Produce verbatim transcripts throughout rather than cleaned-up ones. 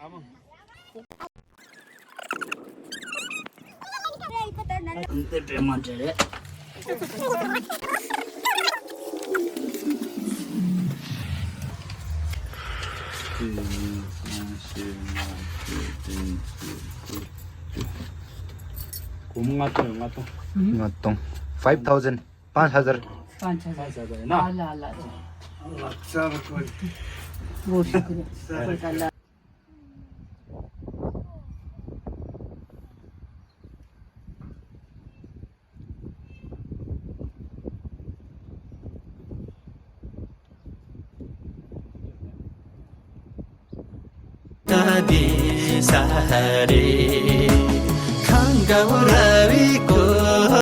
འདི་འདྲེ་མ་འདྲེ་རེད། གོང་ལྔ་སྟོང་ཡོད། ལྔ་སྟོང་། ལྔ་སྟོང་། five thousand. पाँच हजार. पाँच हजार. पाँच हजार है ना? अल्लाह, अल्लाह. अल्लाह, सर को. बहुत शुक्रिया. सर को. अल्लाह.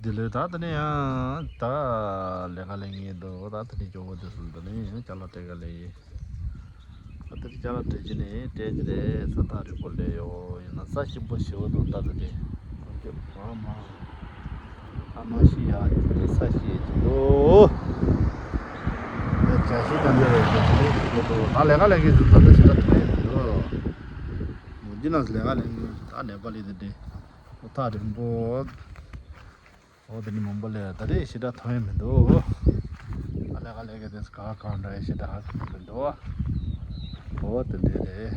འདི་ལོས་ད་ད་ནི་ཡང་ད་ལས་ཀ་ལས་ངེས་འདུག་ད་ད་ནི་སྐྱོ་བོ་དེ་སུ་ད་ནི་ཡང་ཅ་ལག་སྤྲད་ག་ལས་ཡིན། ཨ་ཏི་རི་ཅ་ལག་སྤྲད་ཀྱི་ནི་སྤྲད་ཀྱི་རེད། ས་ཐག་རིང་པོ་སླེབས་ཡོད། ཡིན་ན་ས་སྐྱིད་པོ་ཞེ་པོ་འདུག་ད་ད་དེ་ཁོང་ཚོས་མ་མ་ཨ་མ་ཤི་ཡག་གི་ས་ཞིག་ཅིག་འདུག་ཨ་བྱ་ཤི་ད་འདི་རེད། ད་ལས་ཀ་ལས་མཁན་ཚོ་ད་ལྟ་ཞིག་ད་ཐོན་ཡོད་འདུག་མོ་འདི་ནང་ལས་ཀ་ལས་མཁན་ད་ནེ་པ་ལི་དེ་འདྲས་ས་ཐག་རིང་པོ། འོ་དེ་ནི་མང་པོ་ལས་ད་རེས་ཞེ་དྲག་མཐོང་ཡ་མི་འདུག་ཨ་ལས་ཀ་ལས་ཀ་དེ་ག་གང་འདྲ་ཡ་ཞེ་དྲག་ཧ་གོ་གི་མི་འདུག་འོ་དེ་འདྲས་རེད།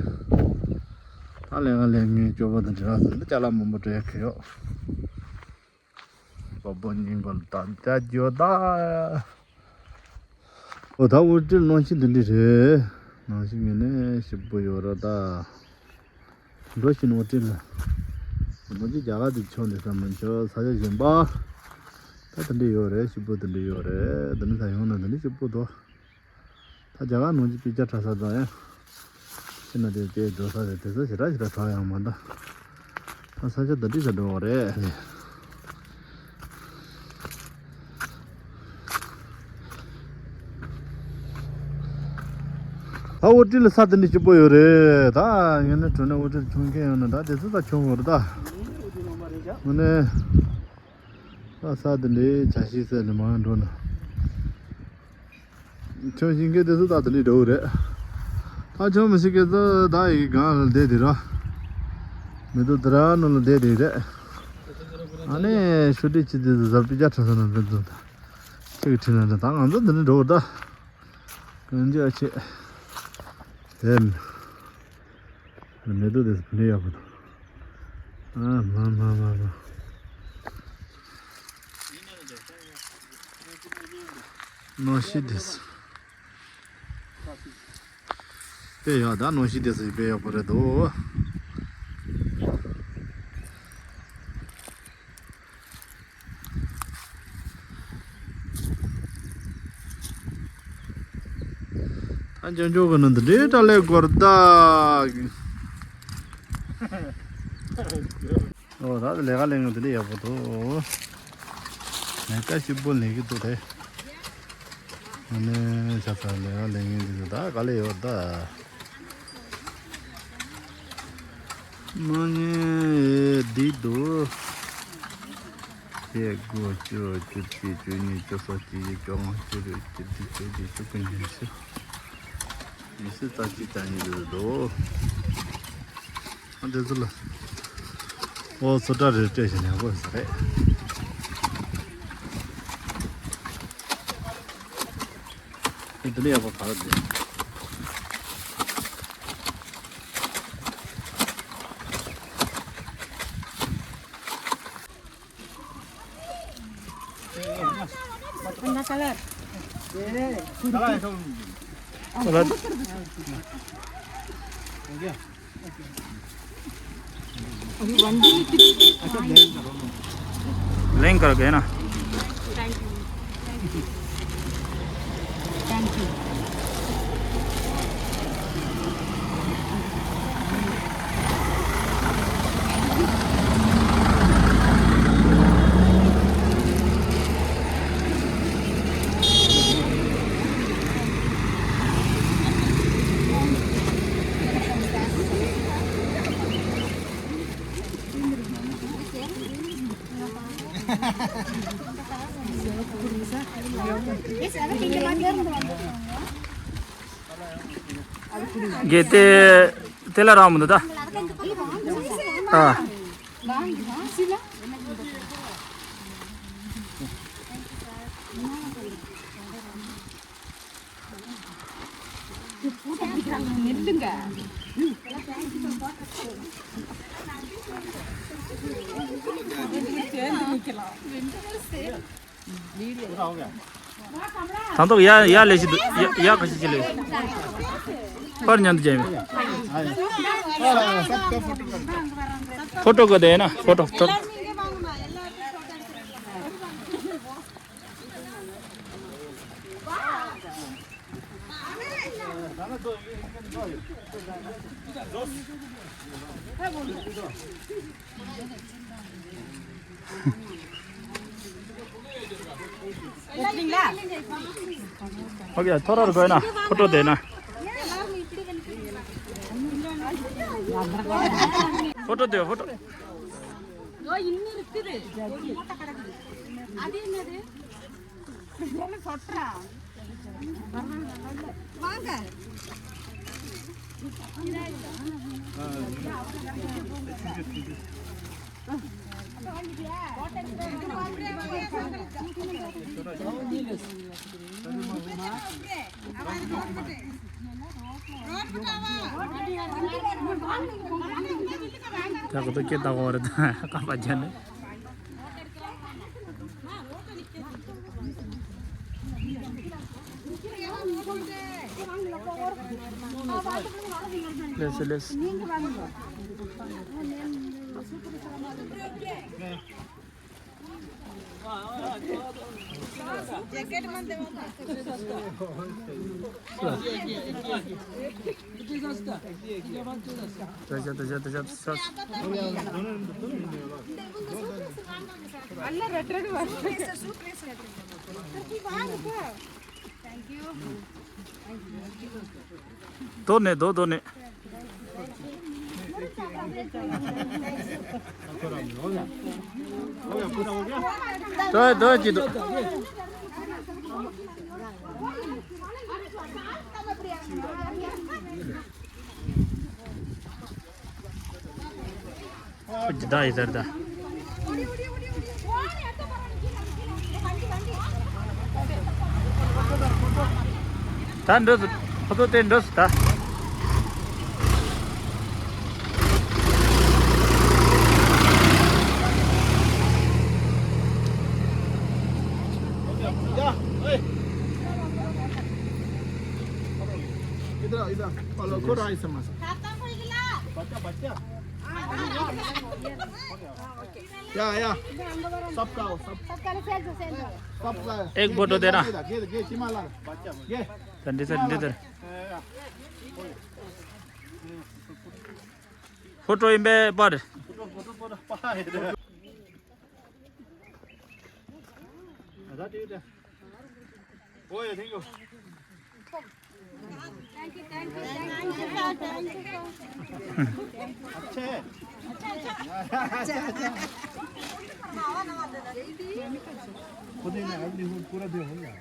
ད་ལས་ཀ་ལས་ངའི་སྐྱོ་པོ་དང་འདྲ་ཟེར་ན་ཅ་ལག་མང་པོ་སྤྲད་ཡ་གི་ཡོད། པ་པོ་སྙིང་གོ་ད་ད་འགྱོ་ད། འོ་ད་ཨོ་ཏི་ནང་བཞིན་འདི་འདྲས་རེད། ནང་བཞིན་ངས་ནས་ཞིབ་པོ་ཡོད་ར་ད། འགྲོ་བཞིན་ཨོ་ཏི་ལ། ལོ་རྒྱུས་རྒྱ་གར་དུ་ཆོག་འདི་ས་མི་ཆོག་ས་ཆ་གཞན་པ། ད་དེ་འདྲས་ཡོད་རེད། ཞིབ་པོ་དེ་འདྲས་ཡོད་རེད། འདི་ནི་ས་ཡོང་ན་འདི་ནི་ཞིབ་པོ་འདུག་ད་རྒྱ་གར་ནང་གི་དཔེ་ཆ་འཁྲབ་ས་དང་ཡང་། ཕྱི་ན་དེ་དེ་འགྲོ་ས་རེད། དེ་ས་ཞེ་དྲག་ཞེ་དྲག་འཁྲབ་ཡང་མ་འདྲ། ད་ས་ཆ་འདི་འདྲས་ས་འགྲོ་བ་རེད། ད་ཨོ་ཏི་ལ་ས་དེ་འདྲ་སྐྱིད་པོ་ཡོད་རེད། ད་ངས་ནི་གྲོ་ནས་ཨོ་ཏི་ལ་ཁྱོང་མཁན་ཡོད་ན་ད་དེ་ཚོ་ད་ཁྱོང་དགོས་རེད་ད། དངོས་གནས་ད་ས་དེ་འདྲའི་བྱ་ཤིང་ཟེར་ནས་མར་འགྲོ་ན་ཁྱོང་ཤེས་མཁན་དེ་ཚོ་ད་དེ་འདྲའི་འགྲོ་གི་རེད། ད་ཁྱོང་མི་ཤེས་མཁན་ཚོ་ད་ཡི་སྒང་ལ་བསྡད་དེ་ར། མེ་ཏོག་དེ་ར་ནང་ལ་བསྡད་དེ་རེད། ཨ་ནི་ཤོ་ཏི་ཅི་དེ་ཚོ་ཟབ་ཏི་རྒྱ་ཁྲ་ས་ན་འདི་ཚོ་ད། ཁྱེད་ཀྱི་ཁྲིད་ན་འདྲ་ད་ང་ཚོ་འདི་ནས་འགྲོ་བར་ད། གང་ཅི་ཨ་ཆེ། དེ་མེ་ཏོག་དེ་ཕུ་ནས་ཡག་པོ་འདུག་ཨ་མ་མ་མ་མ། ནོ་ཤི་དེ་ས། དཔེ་ཡག་ད་ནོ་ཤི་དེ་ས་དཔེ་ཡག་པོ་རེད་འདུག་ད་ཅང་ཅོག་གི་ནང་དུ་འདྲེ་དྲ་ལས་སྐོར་ད། ཨོ་ད་ལས་ཀ་ལས་ངན་དེ་འདྲ་ཡག་པོ་འདུག་ལས་ཀ་ཞིབ་པོ་ལས་ཀྱི་འདུག་དེ། ཨ་ནི་ཆ་ཚང་ལས་ཀ་ལས་ངན་འདི་ཚོ་ད་ག་ལས་ཡོད་ད། མ་ངེས་འདི་འདུག་བརྒྱད་དགུ་བཅུ་བཅུ་གཅིག་བཅུ་གཉིས་བཅུ་གསུམ་བཅུ་བཞི་བཅོ་ལྔ་བཅུ་དྲུག་བཅུ་བདུན་བཅུ་བརྒྱད་བཅུ་དགུ་ཉི་ཤུ། ཉི་ཤུ་རྩ་གཅིག་རྩ་གཉིས་འདུག་ཨ་འདི་ཚོ་ལ་ཨོ་སོ་ཏྲ་རེ་སྤྲད་བཞིན་ཡག་པོ་ཟེར་རེད། འདི་ནས་ཡག་པོ་ག་རེ་འདུག Link कर गए ना। Thank you. གལ་ཏེ་ དེ་ལ་རག་མི་འདུག་ད། ཨ། དང་ཐོག་ཡ་ཡ་ལས་ཤི་འདུག་ཡ་ཡ་ཁ་ཤས་ཅི་ལས། པར་མཉམ་དུ་བྱས་མེད། ཕོ་ཊོ་ག་དེ་ན་ཕོ་ཊོ་ཕོ་ཊོ། ཨོ་ཁེ། ཐོ་ར་རུ་གོ་ན་ཕོ་ཊོ་དེ་ན། ཕོ་ཊོ་དེ་ཕོ་ཊོ། ད་ག་དུ་སྐད་བཏང་བ་རེད་ད་ཀམ་པ་ཅན་ནི། ལེས་ལེས། དོ་ནས་དོ་དོ་ནས། དོ་དོ་ཅི་དོ། ཁོ་ཇི་ལྟར་ཡིན་ཟེར་ད། ད་འགྲོ་སོང་། ཁོ་ཚོ་དེ་འགྲོ་སོང་ད། इधर आओ, इधर। हेलो, को राय समझ। बच्चा, बच्चा। या, या। सबका हो, सब। सबका। एक फोटो देना। ये, ये, ये, चिमाला। ये। రండి సార్, రండి సార్. फोटो इन पे पर. खुद ही ना, अगली वो पूरा दे हो गया.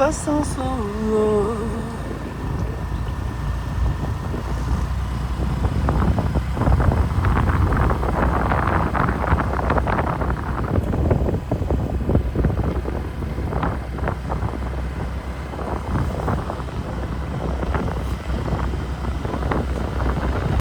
པ་སང་སོང་ངོ་